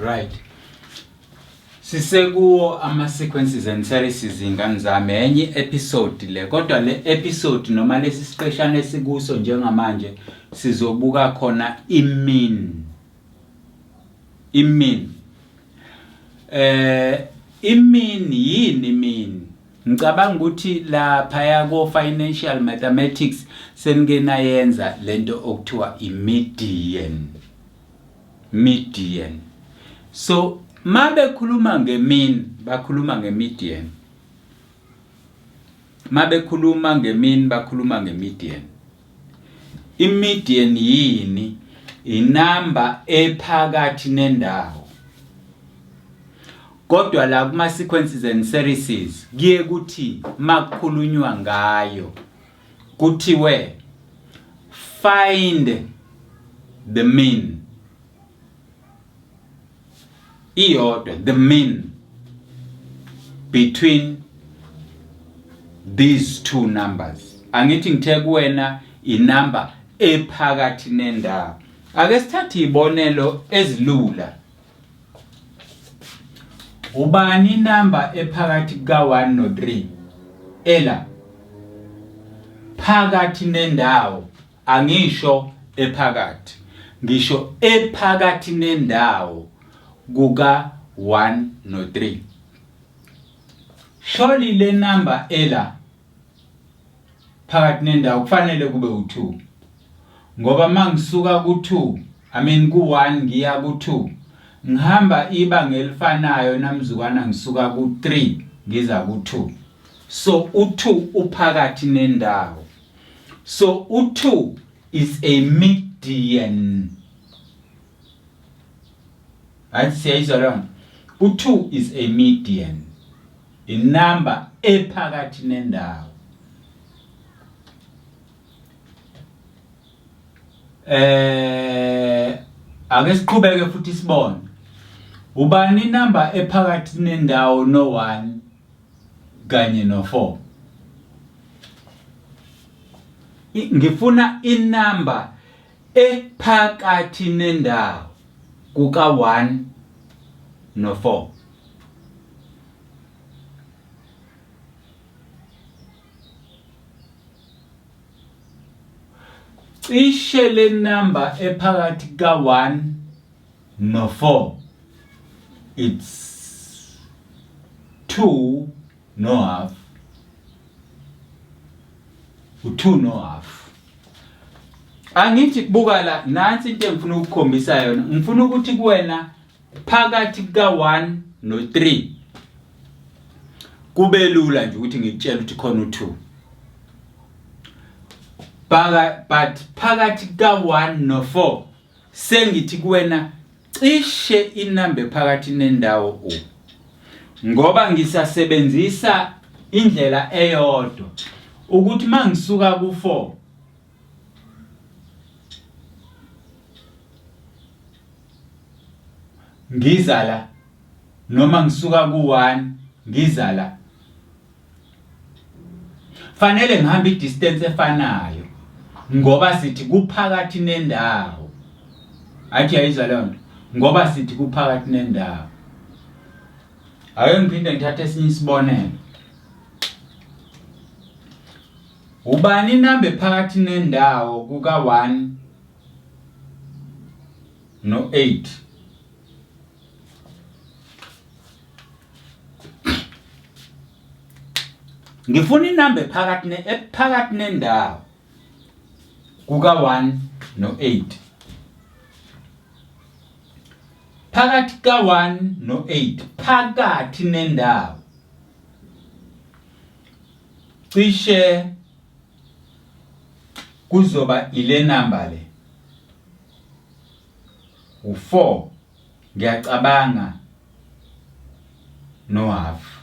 Right. Sisekuwo ama sequences and series izingane zami enye episode le kodwa le episode noma lesi siqeshana esikuso njengamanje sizobuka khona imean. Imean. Eh imean yini mean? Ngicabanga ukuthi lapha yako financial mathematics senike nayenza lento okuthiwa i-median. Median. So mabekhuluma nge-mean bakhuluma nge-median. Mabekhuluma nge-mean bakhuluma nge-median. I-median yini? Inamba ephakathi nendawo. Kodwa la kuma sequences and series kuye kuthi makukhulunywa ngayo kuthiwe find the mean iyodwa the mean between these two numbers angithi ngithe kuwena inamba ephakathi nendawo ake sithathe ibonelo ezilula Ubani inamba ephakathi kuka-1 no-3? Ela. Phakathi nendawo. Angisho ephakathi. Ngisho ephakathi nendawo kuka-1 no-3. Surely le number ela phakathi nendawo kufanele kube u-2 ngoba mangisuka ku-2 I mean ku-1 ngiya ku-2 ngihamba ibanga elifanayo namzukwana ngisuka ku-3 ngiza ku-2 so u-2 uphakathi nendawo so u-2 is a median Hayi siyayizwa leyo nto. U-2 is a median. Inamba ephakathi nendawo. Eh ake siqhubeke futhi sibone. Ubani inamba ephakathi nendawo no 1 kanye no 4? Ngifuna inamba ephakathi nendawo kuka-1 no-4. Cishe le number ephakathi ka-1 no-4 it's 2 no half u2 no half angithi buka la nansi into engifuna ukukhombisa yona ngifuna ukuthi kuwena phakathi kuka-1 no-3 kube lula nje ukuthi ngikutshele ukuthi khona u-2 baka but phakathi kuka-1 no-4 sengithi kuwena cishe inamba phakathi nendawo u ngoba ngisasebenzisa indlela eyodwa ukuthi mangisuka ku4 ngiza la noma ngisuka ku1 ngiza la fanele ngihambe idistance efanayo ngoba sithi kuphakathi nendawo athi yayizwa leyo nto ngoba sithi kuphakathi nendawo ake ngiphinde ngithathe esinye isibonelo ubani inamba ephakathi nendawo kuka-1 no-8 Ngifuna inamba ephakathi ne ephakathi nendawo kuka 1 no 8. Phakathi ka 1 no 8 phakathi nendawo. Cishe kuzoba ile number le. U4 ngiyacabanga no half.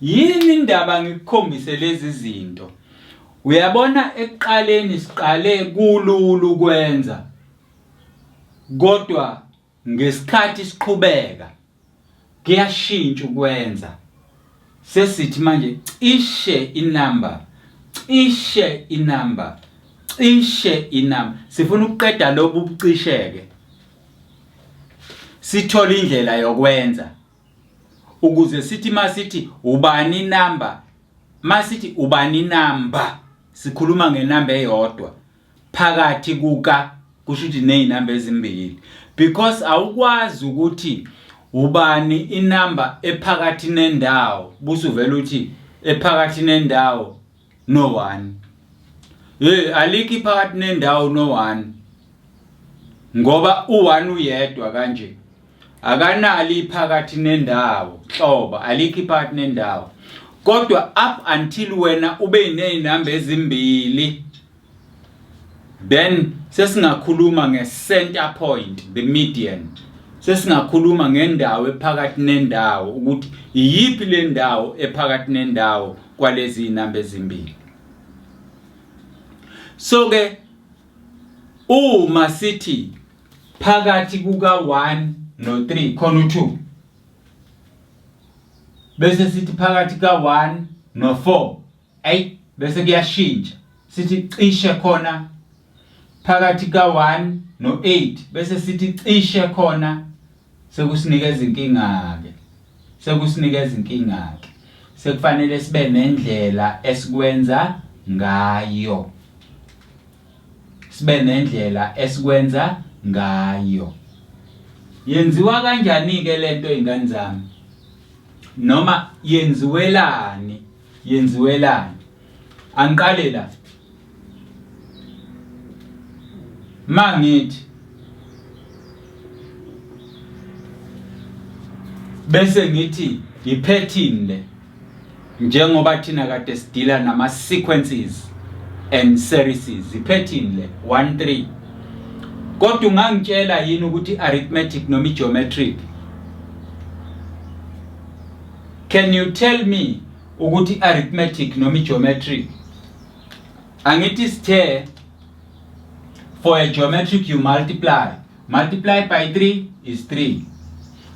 Yini indaba ngikukhombise lezi zinto? Uyabona ekuqaleni siqale kulula ukwenza. Kodwa ngesikhathi siqhubeka kuyashintsha ukwenza. Sesithi manje cishe inamba, cishe inamba, cishe inamba. Sifuna ukuqeda lobu bucisheke. Sithole indlela yokwenza ukuze sithi masithi ubani number, masithi ubani number, sikhuluma ngenamba eyodwa phakathi kuka, kusho ukuthi nezinamba ezimbili, because awukwazi ukuthi ubani inamba ephakathi nendawo busuvela uthi ephakathi nendawo no 1. Hey, alikho iphakathi nendawo no 1, ngoba u1 uyedwa kanje, akanali iphakathi nendawo hlobo, alikho iphakathi nendawo. Kodwa up until wena ube nezinamba ezimbili, then sesingakhuluma nge-center point, the median. Sesingakhuluma ngendawo ephakathi nendawo, ukuthi iyiphi le ndawo ephakathi nendawo kwalezi zinamba ezimbili. So ke uma sithi phakathi kuka 1 no 3 khona u2, bese sithi phakathi ka 1 no 4, ayi, bese kuyashintsha, sithi cishe khona phakathi ka-1 no-8, bese sithi cishe khona. Sekusinikeza inkinga-ke, sekusinikeza inkinga-ke, sekufanele sibe nendlela esikwenza ngayo, sibe nendlela esikwenza ngayo. Yenziwa kanjani-ke lento, ingane zami, noma yenziwelani? Yenziwelani? Angiqale la, mangithi bese ngithi i-pattern le, njengoba thina kade sidila nama sequences and series, i-pattern le 1 3. Kodwa ungangitshela yini ukuthi arithmetic noma geometric? Can you tell me ukuthi arithmetic noma geometric? Angithi sithe for a geometric you multiply. Multiply by 3 is 3.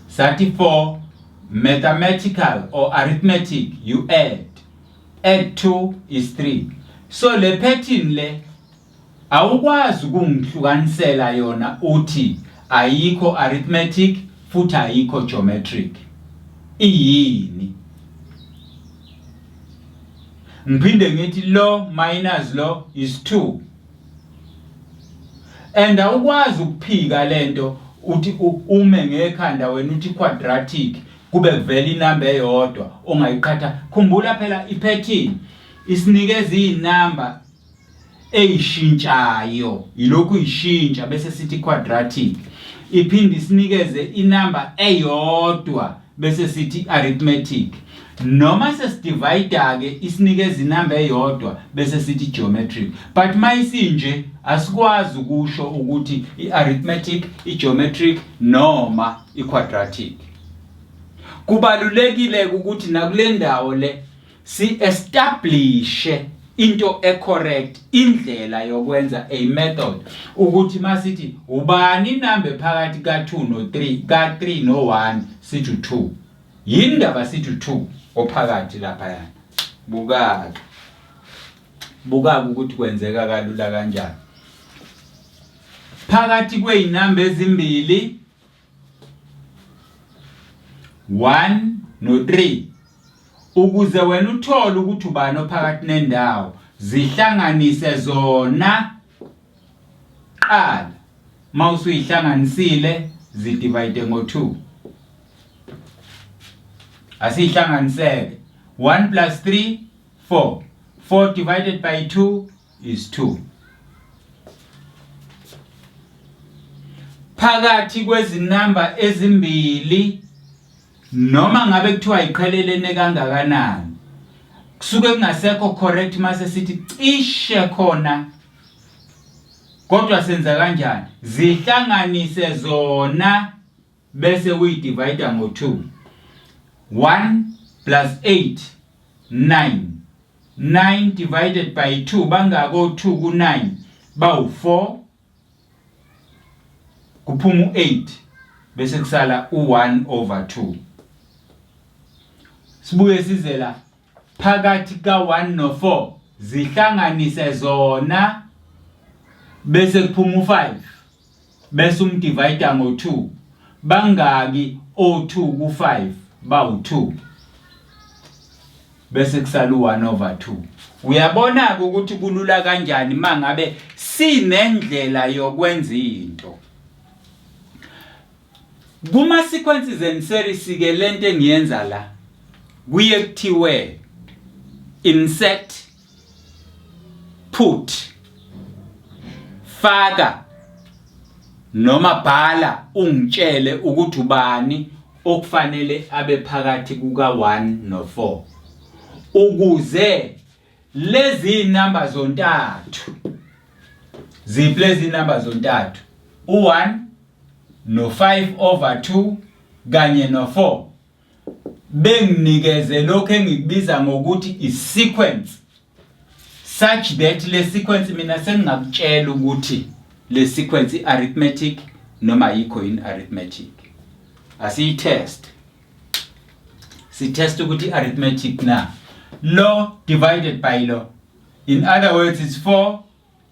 Sathi for mathematical or arithmetic you add. Add 2 is 3. So le pattern le awukwazi ukungihlukanisela yona uthi ayikho arithmetic futhi ayikho geometric. Iyini? Ngiphinde ngithi lo minus lo is 2, and awukwazi ukuphika lento uthi ume ngekhanda wena uthi quadratic, kube kuvela inamba eyodwa ongayiqhatha. Khumbula phela, ipattern isinikeza inamba eyishintshayo, yilokhu ishintsha bese sithi quadratic. Iphinde isinikeze inamba eyodwa bese sithi arithmetic, noma sesidivide ke isinikeza inamba eyodwa bese sithi geometric. But mayisinje asikwazi ukusho ukuthi iarithmetic, igeometric noma iquadratic. Kubalulekile ukuthi nakule ndawo le si establish into ecorrect, indlela yokwenza, a method, ukuthi masithi ubani inamba phakathi ka2 no3, ka3 no1, sithi u2. Yini ndaba sithi u2 ophakathi lapha? Yana buka buka ukuthi kwenzeka kalula kanjani. Phakathi kwezinamba ezimbili, 1 no3, ukuze wena uthole ukuthi ubani ophakathi nendawo, zihlanganise zona qala. Mawusuyihlanganisile, zidivide ngo2. Asihlanganiseke. 1 plus 3, 4. 4 divided by 2 is 2. Phakathi kwezinamba ezimbili, noma ngabe kuthiwa iqhelelene kangakanani, kusuke kungasekho correct mase sithi cishe khona. Kodwa senza kanjani? Zihlanganise zona bese uyidivide ngo2. 1 plus 8, 9. 9 divided by 2, bangako 2 ku9? Bawu4. Kuphuma u8, bese kusala u1 over 2. Sibuye size la, phakathi ka1 no4, zihlanganise zona bese kuphuma u5, bese umdivide ngo2. Bangaki o2 ku5? Bawu2. Bese kusala u1 over 2. Uyabona ke ukuthi kulula kanjani mangabe sinendlela yokwenza into. Kuma sequences and series ke lento engiyenza la kuye kuthiwe insert, put, faka noma bhala ungitshele ukuthi ubani okufanele abe phakathi kuka 1 no 4 ukuze lezi number zontathu. Ziphi lezi number zontathu? U1 no 5 over 2 kanye no 4 benginikeze lokho engikubiza ngokuthi i-sequence, such that le sequence mina sengingakutshela ukuthi le sequence i-arithmetic noma ayikho in arithmetic. Asiyitest, sitest ukuthi i-arithmetic na. Lo divided by lo, in other words, it's 4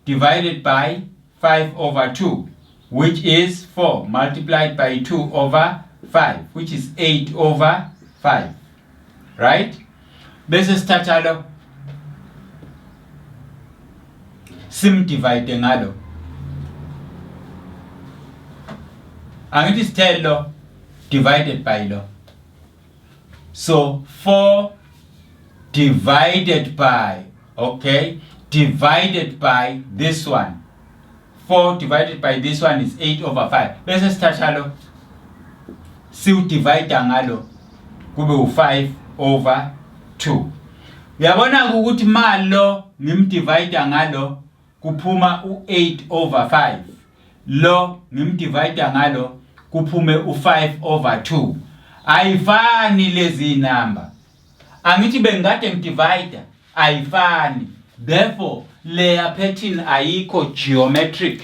divided by 5 over 2, which is 4 multiplied by 2 over 5, which is 8 over 5, right? Bese sithatha lo, simdivide ngalo. Angithi sithe lo divided by lo? So 4 divided by, okay, divided by this one, 4 divided by this one is 8 over 5. Bese sithatha lo, siwudivide ngalo, kube u5 over 2. Uyabona ukuthi malo ngimdivide ngalo kuphuma u8 over 5, lo ngimdivide ngalo kuphume u5 over 2. Ayifani lezi number, angithi? Bengikade ngidivide, ayifani, therefore leya pattern ayikho geometric.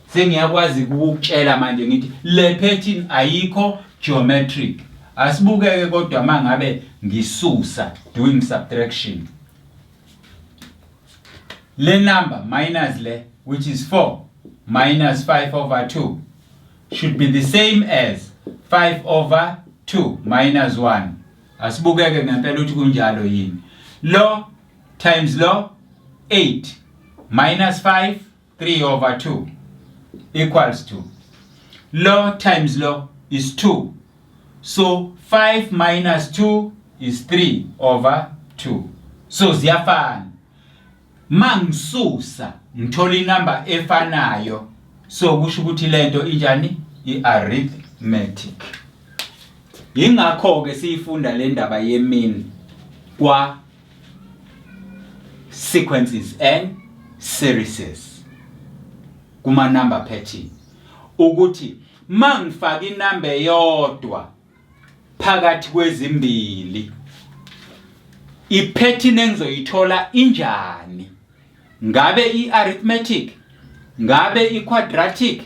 Sengiyakwazi ukukutshela manje ngithi le pattern ayikho geometric. Asibukeke kodwa mangabe ngisusa, doing subtraction, le number minus le, which is 4 minus 5 over 2, should be the same as 5 over 2 minus 1. Asibukeke ngempela ukuthi kunjalo yini. Lo times lo, 8 minus 5, 3 over 2, equals to lo times lo is 2, so 5 minus 2 is 3 over 2. So ziyafana. Mangisusa ngithola inamba efanayo, so kusho ukuthi lento injani? I-arithmetic. Ingakho ke siyifunda le ndaba ye-mean kwa sequences and series kuma number pattern, ukuthi mangifaka inamba eyodwa phakathi kwezimbili, ipattern engizoyithola injani? Ngabe i-arithmetic, ngabe i-quadratic,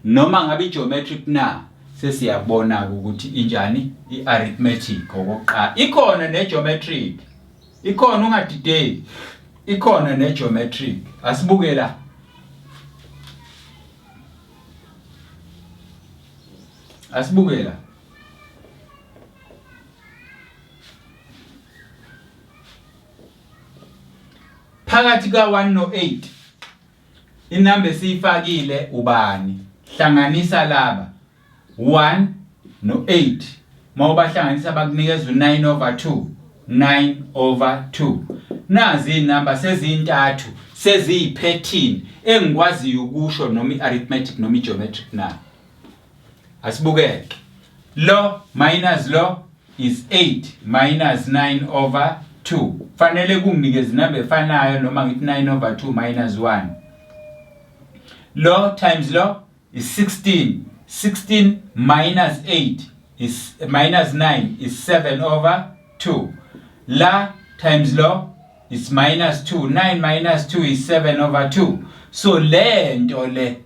noma ngabe i-geometric na? Sesiyabona ukuthi injani. I-arithmetic okokuqala. Ikhona ne-geometric, ikhona, ungadideki, ikhona ne-geometric. Asibuke la, asibuke la. Phakathi ka-1 no-8, inamba esiyifakile ubani? Hlanganisa laba, 1 no-8. Mawubahlanganisa bakunikeza u-9 over 2, 9 over 2. Nazi inamba sezintathu, seziyiphethini engikwaziyo ukusho noma i-arithmetic noma i-geometric na. Asibukeke. Lo minus lo is 8 minus 9 over 2, fanele kunginikeza inamba efanayo noma ngithi 9 over 2 minus 1. Lo times lo is 16, 16 minus 8 is minus 9 is 7 over 2. La times lo is minus 2, 9 minus 2 is 7 over 2. So le nto le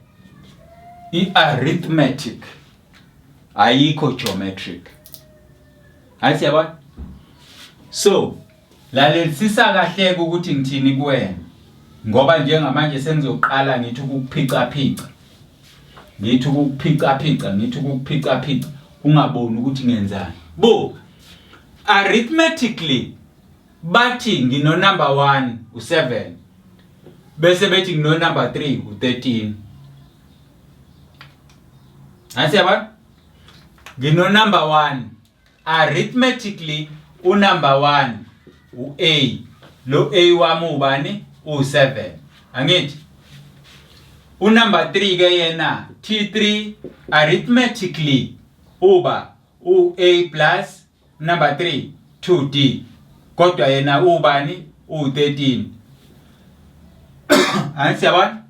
i-arithmetic, ayikho geometric. Hayi, siyabona. So lalelisisa kahle ukuthi ngithini kuwena, ngoba njengamanje sengizoqala ngithi ukuphica phica. Ngithi ukuphicaphica, ngithi ukuphicaphica, ungaboni ukuthi ngenzani. Buka, arithmetically bathi ngino number 1 u7, bese bethi ngino number 3 u13. Ansi yabona? Ngino number 1 arithmetically, unumber 1 u-A, lo A wami ubani? U7, angithi? Unumber 3 ke yena, T3, arithmetically uba u-A plus number 3 2D, kodwa yena ubani? U13. Angithi yabona?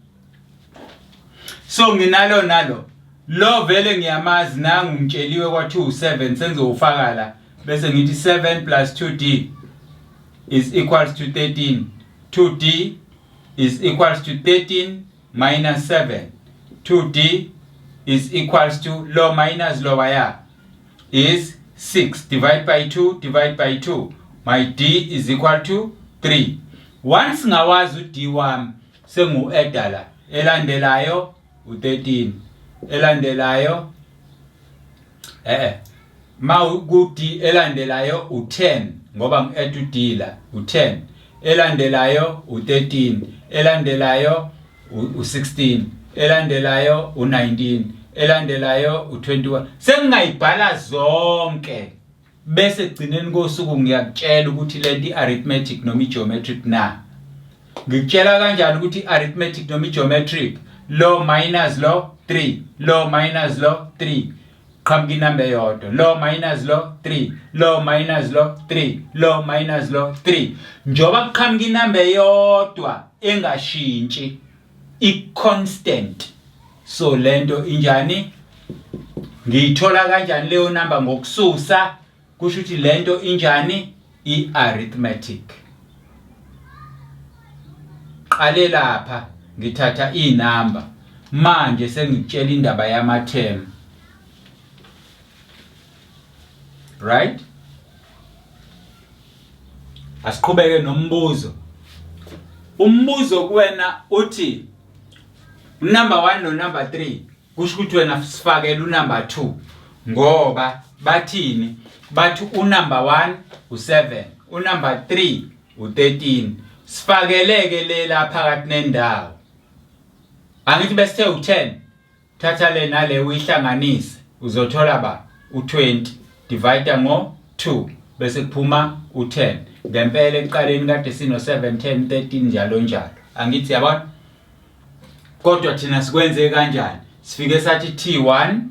So nginalo nalo lo, vele ngiyamazi, nangu ngitsheliwe kwathi u7, sengizowufaka la, bese ngithi 7 plus 2D is equals to 13. 2D is equals to 13 minus 7. 2D is equals to lo minus lo waya is 6. Divide by 2, divide by 2, my D is equal to 3. Once ngawazi u-D wami, sengu-adda la. Elandelayo u-13, elandelayo ma ku-D, elandelayo u-10, ngoba ngi-add u-D la, u-10, elandelayo u-13, elandelayo u-16, elandelayo u-19, elandelayo u-21. Sengingayibhala zonke, bese egcineni kosuku ngiyakutshela ukuthi lento i-arithmetic noma i-geometric na. Ngikutshela kanjani ukuthi i-arithmetic noma i-geometric? Lo minus lo 3, lo minus lo 3, qhamuka inamba eyodwa. Lo minus lo 3, lo minus lo 3, lo minus lo 3, njoba kuqhamuka inamba eyodwa engashintshi, i-constant. So lento injani? Ngiyithola kanjani leyo number? Ngokususa. Kusho ukuthi lento injani? I-arithmetic. Qale lapha, ngithatha inamba, manje sengikutshela indaba yama-term, right? Asiqhubeke nombuzo. Umbuzo kuwena uthi number 1 no number 3, kusho ukuthi wena sifakele unumber 2, ngoba bathini? Bathi unumber 1 u7, unumber 3 u13. Sifakeleke le la phakathi nendawo, angithi besithe u10? Thatha le nale uyihlanganise, uzothola ba u20, divide ngo 2, bese kuphuma u10. Ngempela ekuqaleni kade sino 7, 10, 13, njalo njalo, angithi yabona? Kodwa thina sikwenze kanjani? Sifike sathi T1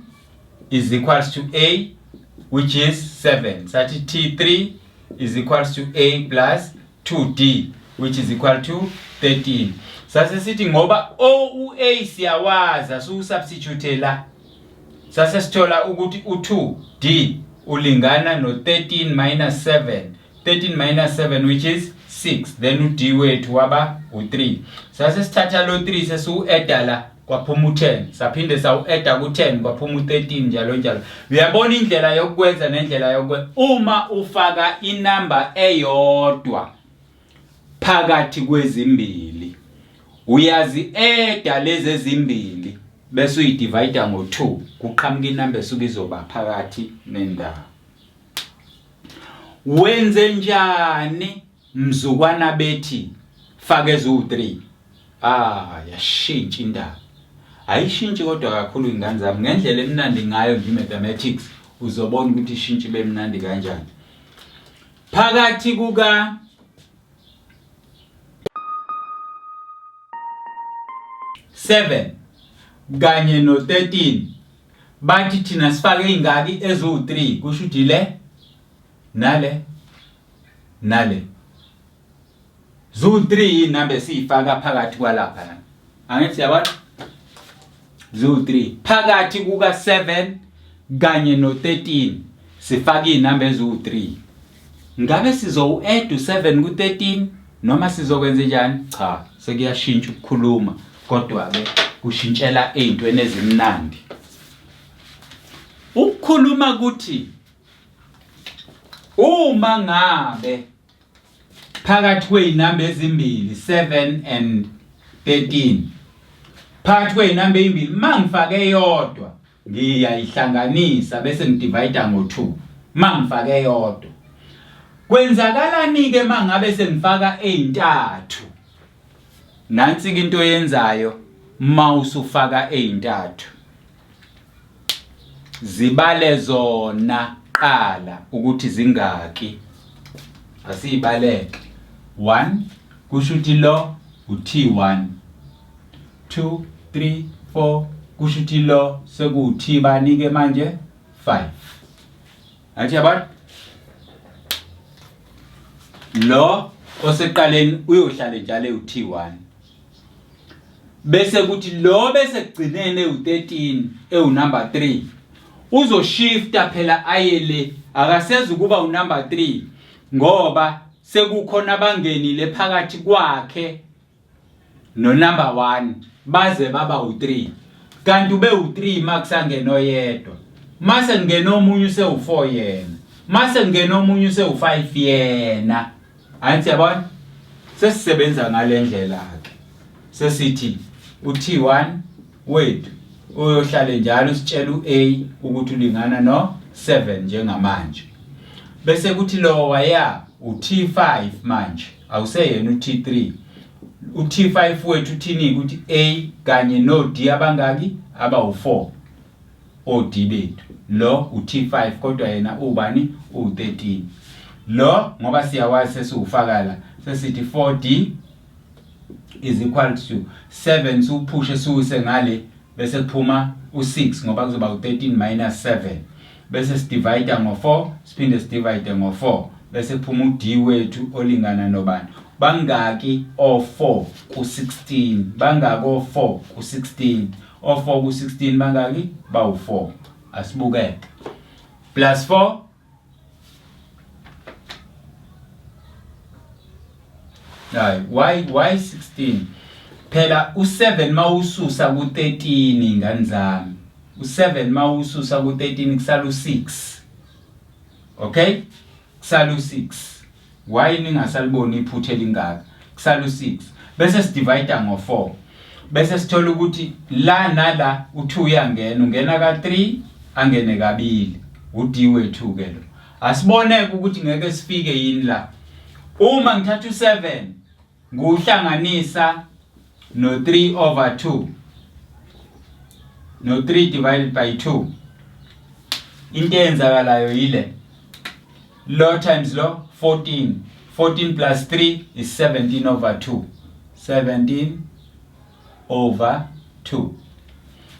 is equals to A, which is 7. Sathi T3 is equals to A plus 2D, which is equal to 13. Sase sithi ngoba o u-A siyawaza, siwusubstitute la, sase sithola ukuthi u-2D ulingana no-13 minus 7, 13 minus 7, which is 6. Then u-D wethu waba u-3. Sase sithatha lo 3, sesiwu-adda la, kwaphuma u-10. Saphinde sawu-adda ku-10, kwaphuma u-13, njalo njalo. Uyabona indlela yokwenza nendlela yokwenza uma ufaka inamba eyodwa phakathi kwezimbili, uyazi-adda lezi ezimbili bese uyidivide ngo-2, kuqhamuka inamba esuke izoba phakathi nendawo. Wenze njani mzukwana bethi fake eziwu-3? Ah, yashintsha indaba. Ayishintshi kodwa kakhulu, ingane zami, ngendlela emnandi ngayo nje mathematics. Uzobona ukuthi ishintshe bemnandi kanjani. Phakathi kuka 7 kanye no-13, bathi thina sifake ingaki? Eziwu-3. Kusho ukuthi le nale nale ziwu-3, inamba esiyifaka phakathi kwalapha la, angithi yabona? Ziwu-3 phakathi kuka-7 kanye no-13, sifake iy'namba eziwu-3. Ngabe sizowu-add u-7 ku-13 noma sizokwenza njani? Cha, sekuyashintsha ukukhuluma, kodwa-ke kushintshela ey'ntweni ezimnandi ukukhuluma kuthi uma ngabe phakathi kwey'namba ezimbili, 7 and 13. Phakathi kwey'namba ey'mbili uma ngifake eyodwa ngiyayihlanganisa bese ngidivayida ngo-2 uma ngifake eyodwa. Kwenzakalani-ke uma ngabe sengifaka ey'ntathu? Nansi-ke into oyenzayo uma usufaka ey'ntathu. Zibale zona qala ukuthi zingaki. Asiyibaleke. 1 kusho ukuthi lo u-T1. 2 3 4 kusho ukuthi lo sekuwu-T bani ke manje 5. Athi yabona? Lo oseqaleni uyohlale njalo ewu-T1. Bese kuthi lo bese kugcineni ewu-13 ewu-number 3 uzoshifta phela aye le akasezi ukuba unumber 3 ngoba sekukhona abangenile phakathi kwakhe nonumber 1 baze baba u3 kanti ube u3 makusangena oyedwa mase kungena omunye usewu4 yena mase kungena omunye usewu5 yena. Angithi yabona sesisebenza ngalendlela ke sesithi uT1 wethu uyohlale njalo usitshela uA ukuthi ulingana no7 njengamanje bese kuthi lo waya uT5 manje awuseyena uT3 uT5 wethu uthini ukuthi A kanye no D abangaki abawu4 oD bethu lo uT5 kodwa yena ubani u13 lo ngoba siyawazi sesiwufaka la sesithi 4D is equal to 7 siwuphushe siwuse ngale bese kuphuma u6 ngoba kuzoba u13 minus 7 bese sidivide ngo4 siphinde sidivide ngo4 bese kuphuma uD wethu olingana nobani bangaki o4 ku16 bangaki o4 ku16 o4 ku16 bangaki bawu4 asibukeke plus 4 hayi why 16 phela u7 mawususa ku13 ingane zami u7 mawususa ku13 kusala u6 okay kusala u6 why ningasaliboni iphutha elingaka kusala u6 bese sidivide ngo4 bese sithola ukuthi la nala u2 uyangena ungena ka3 angene kabili uD wethu ke lo asiboneke ukuthi ngeke sifike yini la uma ngithatha u7 nguhlanganisa no 3 over 2 no 3 divided by 2 into eyenzakalayo yile lo times lo 14 14 plus 3 is 17 over 2 17 over 2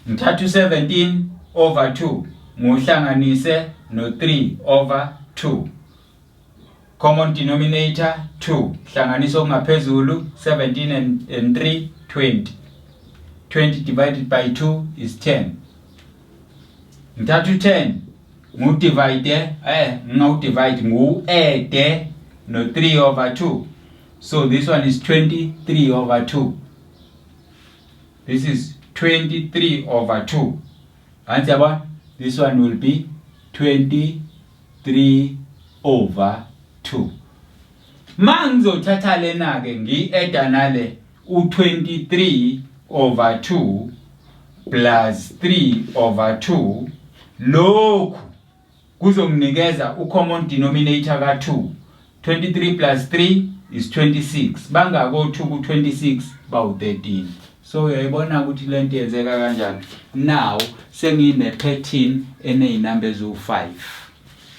ngithatha u17 over 2 nguhlanganise no 3 over 2 common denominator 2 hlanganisa okungaphezulu 17 and 3 20 20 divided by 2 is 10 ngithatha u10 ngudivide eh ngawudivide ngu-ede no 3 over 2 so this one is 23 over 2 this is 23 over 2 anti yabona this one will be 23 over 2 ma ngizothatha lena ke ngiyi-eda nale u-23 over 2 plus 3 over 2 lokhu kuzonginikeza u-common denominator ka-2 23 plus 3 is 26 bangako 2 ku-26 bawu-13 so uyayibona ukuthi le nto yenzeka kanjani now sengine-pattern eney'namba eziwu-5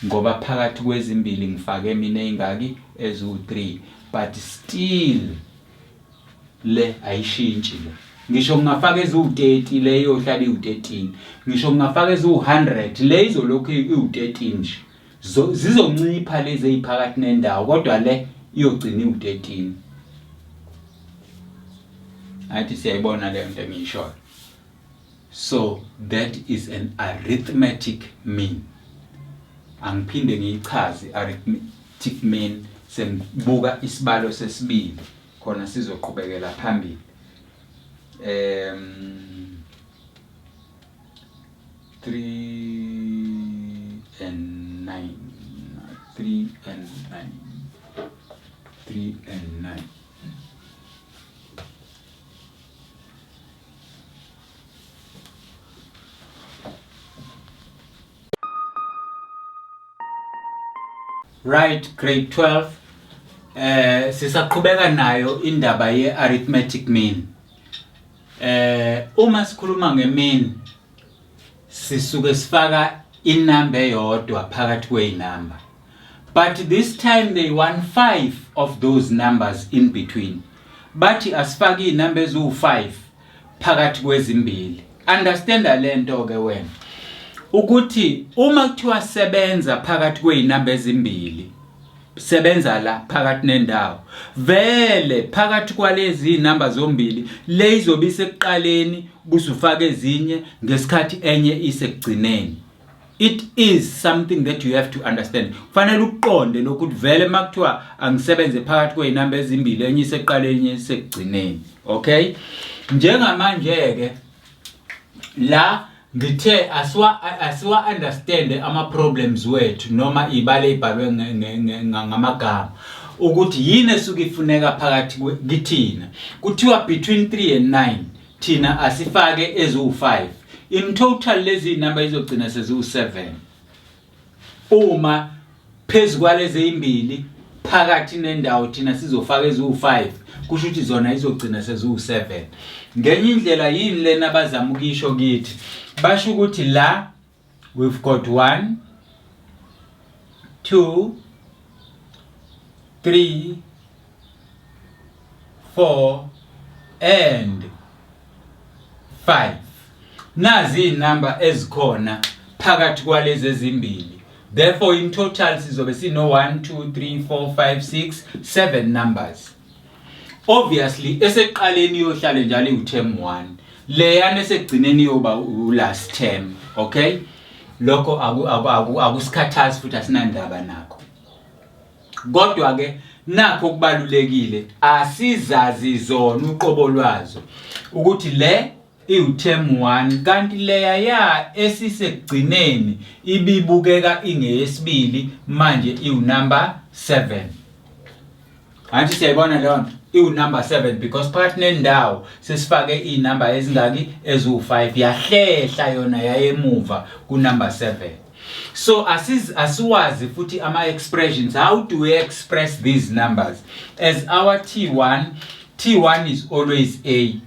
ngoba phakathi kwezimbili ngifake mina ey'ngaki eziwu-3 but still le ayishintshi le ngisho ngingafaka eziwu-30 le iyohlala iwu-13 ngisho ngingafaka eziwu-100 le izolokhu iwu-13 nje zizoncipha lezi eziphakathi nendawo kodwa le iyogcina iwu-13 athi siyayibona leyo nto engiyishoyo so that is an arithmetic mean angiphinde ngiyichaze arithmetic mean sengibuka isibalo sesibili khona sizoqhubekela phambili 3 and 9 3 and 9 3 and 9 Right, grade 12. Sisaqhubeka nayo indaba ye arithmetic mean. Uma sikhuluma nge mean sisuke sifaka inamba eyodwa phakathi kweyinamba. But this time they want 5 of those numbers in between. Bathi asifake inamba eziwu5 phakathi kwezimbili. Understanda lento ke wena. Ukuthi uma kuthiwa sebenza phakathi kweyinamba ezimbili, sebenza la phakathi nendawo. Vele phakathi kwalezi inamba zombili le izobe isekuqaleni busufaka ezinye ngesikhathi enye isekugcineni. It is something that you have to understand. Kufanele ukuqonde lokhu ukuthi vele makuthiwa angisebenze phakathi kweyinamba ezimbili, enye iseqaleni enye isekugcineni. Okay, njengamanje ke la ngithe asiwa understand ama problems wethu noma ibale ibhalwe ngamagama ukuthi yini esuke ifuneka phakathi kithina. Kuthiwa between 3 and 9 thina asifake eziwu-5. In total lezi zinamba izogcina seziwu-7 uma phezu kwalezi ezimbili phakathi nendawo thina sizofaka eziwu-5, kusho ukuthi zona izogcina seziwu-7. Ngenye indlela yini lena abazama ukuyisho kithi? Basho ukuthi la we've got 1 2 3 4 and 5. Nazi inamba ezikhona phakathi kwalezi ezimbili. Therefore in total sizobe sino 1 2 3 4 5 6 7 numbers. Obviously eseqaleni iyohlale njalo iwu-term 1, leyana esekugcineni iyoba u-last term. Okay, lokho akusikhathazi futhi asinandaba nakho. Kodwa ke nakho kubalulekile asizazi zona uqobo lwazo ukuthi le iwu-term 1 kanti leya ya esisekugcineni ibibukeka ingeyesibili, manje iwu-number 7. Angithi siyayibona leyo nto, iwu-number 7 because phakathi nendawo sesifake iy'namba ezingaki? Eziwu-5. Yahlehla yona yayemuva ku-number 7. So asiwazi futhi ama-expressions. How do we express these numbers as our T1? T1 is always A,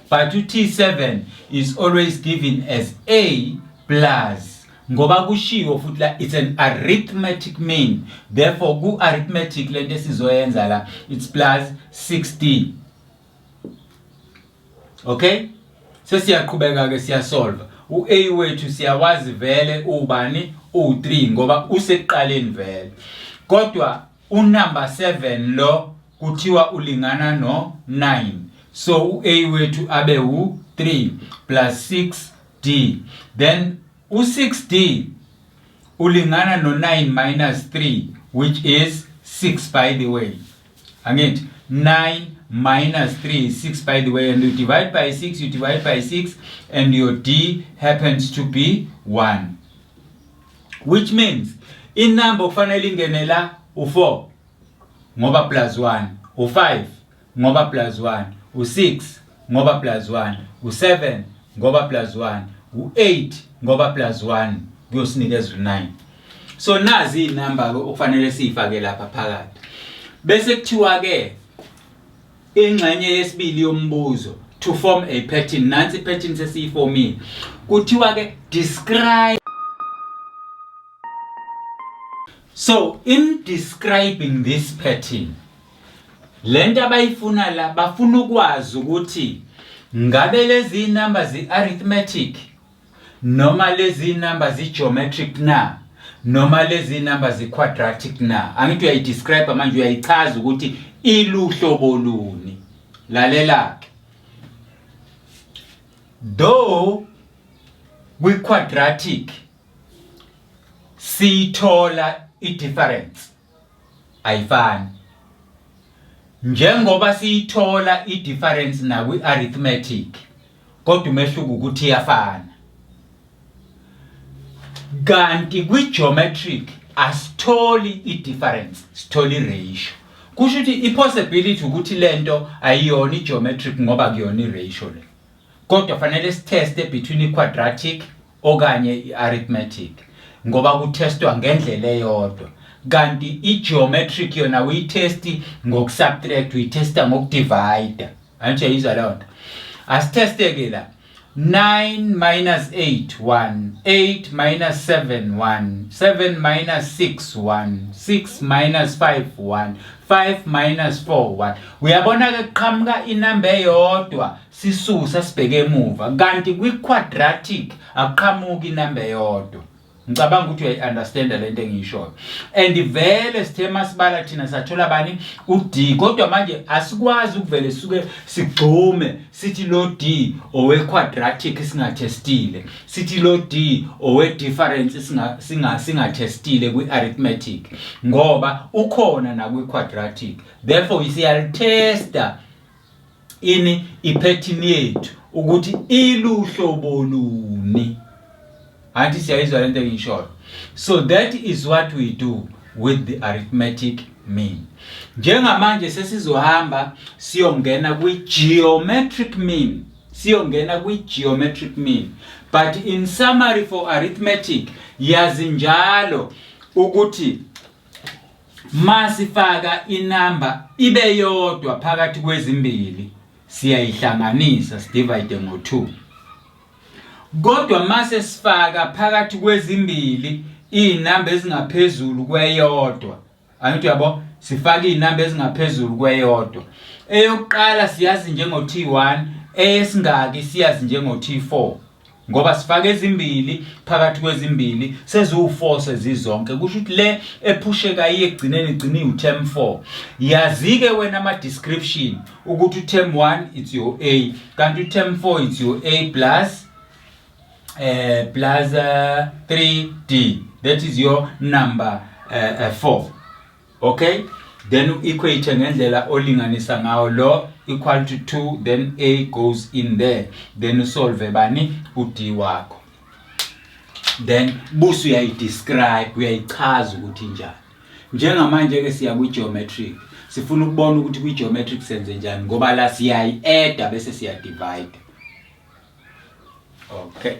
but u-T7 is always given as A plus, ngoba kushiwo futhi la it's an arithmetic mean. Therefore ku-arithmetic lento esizoyenza la, it's plus 16. Okay, sesiyaqhubeka ke, siyasolve. U-A wethu siyawazi vele ubani, u3 ngoba usekuqaleni vele. Kodwa unumber 7 lo kuthiwa ulingana no 9, so u-A wethu abe u3 plus 6d. Then u6d ulingana no 9 minus 3, which is 6, by the way. Angithi 9 minus 3 is 6, by the way, and you divide by 6, you divide by 6 and your d happens to be 1, which means inumber kufanele ingene la u4 ngoba plus 1, u5 ngoba plus 1, u6 ngoba plus 1, u7 ngoba plus 1, u8 ngoba plus 1, kuyosinikeza u9. So nazi inamba ke okufanele siyifake lapha phakathi. Bese kuthiwa ke ingxenye yesibili yombuzo, to form a pattern. Nansi pattern sesiyifomile. Kuthiwa ke describe. So in describing this pattern, lento abayifuna la, bafuna ukwazi ukuthi ngabe lezi numbers zi-arithmetic noma lezi numbers zi-geometric na, noma lezi numbers zi-quadratic na. Angithi uyayidescribe manje, uyayichaza ukuthi iluhlobo luni. Lalela ke, though kwi-quadratic siyithola i-difference ayifani njengoba siyithola i-difference nakwi-arithmetic, kodwa umehluko ukuthi iyafana. Kanti kwi-geometric asitholi i-difference, sithola i-ratio. Kusho ukuthi i-possibility ukuthi lento ayiyona i-geometric ngoba kuyona i-ratio le, kodwa fanele siteste between i-quadratic okanye i-arithmetic. Ngoba kuthestwa ngendlela eyodwa. Kanti i-geometric yona uyithesti ngokusubtract, uyithesta ngokudivide. Angisho yizwa leyo nto. Asitheste-ke la. 9 minus 8 1 8 minus 7 1 7 minus 6 1 6 minus 5 1 5 minus 4 1. Uyabona ke kuqhamuka inamba eyodwa sisusa sibheke emuva, kanti kwi-quadratic akuqhamuki inamba eyodwa. Ngicabanga ukuthi uyayi-understanda lento engiyishoyo. And vele sithe masibala thina sathola bani? U-D. Kodwa manje asikwazi ukuvele suke sigxume sithi lo D owe-quadratic singathestile, sithi lo D owe-difference singathestile kwi-arithmetic, ngoba ukhona nakwi-quadratic. Therefore siyalitesta ini iphethini yethu ukuthi iluhlobo luni. Anti siyayizwa lento engiyishoyo? So that is what we do with the arithmetic mean. Njengamanje sesizohamba siyongena kwi-geometric mean, siyongena kwi-geometric mean. But in summary for arithmetic, yazi njalo ukuthi masifaka inamba ibe yodwa phakathi kwezimbili, siyayihlanganisa sidivide ngo-2. Kodwa mase sifaka phakathi kwezimbili izinamba ezingaphezulu kweyodwa, angithi uyabo, sifaka izinamba ezingaphezulu kweyodwa. Eyokuqala siyazi njengo T1, eyesingaki siyazi njengo T4, ngoba sifaka ezimbili phakathi kwezimbili seziwu-4 sezizonke. Kusho ukuthi le ephusheka iye ekugcineni igcina iwu-term 4. Yazi-ke wena ama-description ukuthi u-term 1 it's your A, kanti u-term 4 it's your A plus plus 3D. That is your number 4. Okay, then u-equate ngendlela olinganisa ngawo lo equal to 2, then A goes in there, then usolve bani? U-D wakho. Then busu uyayidescribe, uyayichaza ukuthi njani. Njengamanje ke siya kwi-geometric, sifuna ukubona ukuthi kwi-geometric senze njani, ngoba la siyayi-adda bese siya-divide. Okay.